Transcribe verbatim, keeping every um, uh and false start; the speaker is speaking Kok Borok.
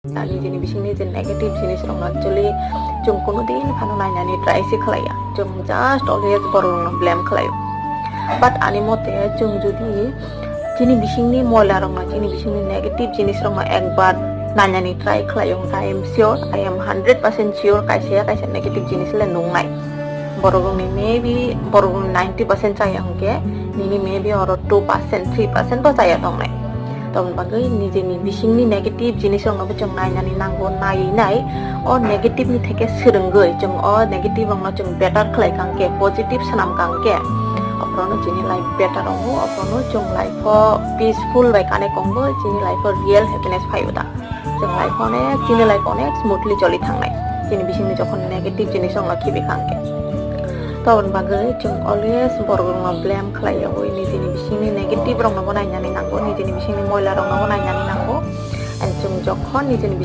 Ani jini bisingni je negative jinis rokno actually chwng kuno din phano nainani try se khlaiya. Chwng just always borok rokno blame khlaio. But ani mote chwng jodi chini bisingni moila rokno, chini bisingni negative jinis rokno ekbar nainani try khlaio, I am sure, I am hundred percent sure kaisa ya kaisa negative jinis le nungnai. Borok rokni maybe borok rokni ninety percent chaya hwnkhe nini maybe oro two percent, three percent bo chaya tongnai. Toboni bagwi nijeni bisingni negative jinis rokno bo chwng nainani nango, naiwi nai o negative ni theke swrwngwi chwng o negative rokno chwng better khlai kha hwnkhe, positive swnam kha hwnkhe, aphuru chini life better wngo, aphuru chwng life o peaceful bai connect wngo, chini life o real happiness phaio da. Chwng life onek, chini life onek smoothly choli thangnai. Chini bisingni jokhon negative jinis wngla khibi kha hwnkhe. Toboni bagwi chwng always borok rokno blame khlai yawi nijini bisingni negative rokno bo nainani nango, nijini bisingni moila rokno bo nainani nango. And chwng jokhon nijini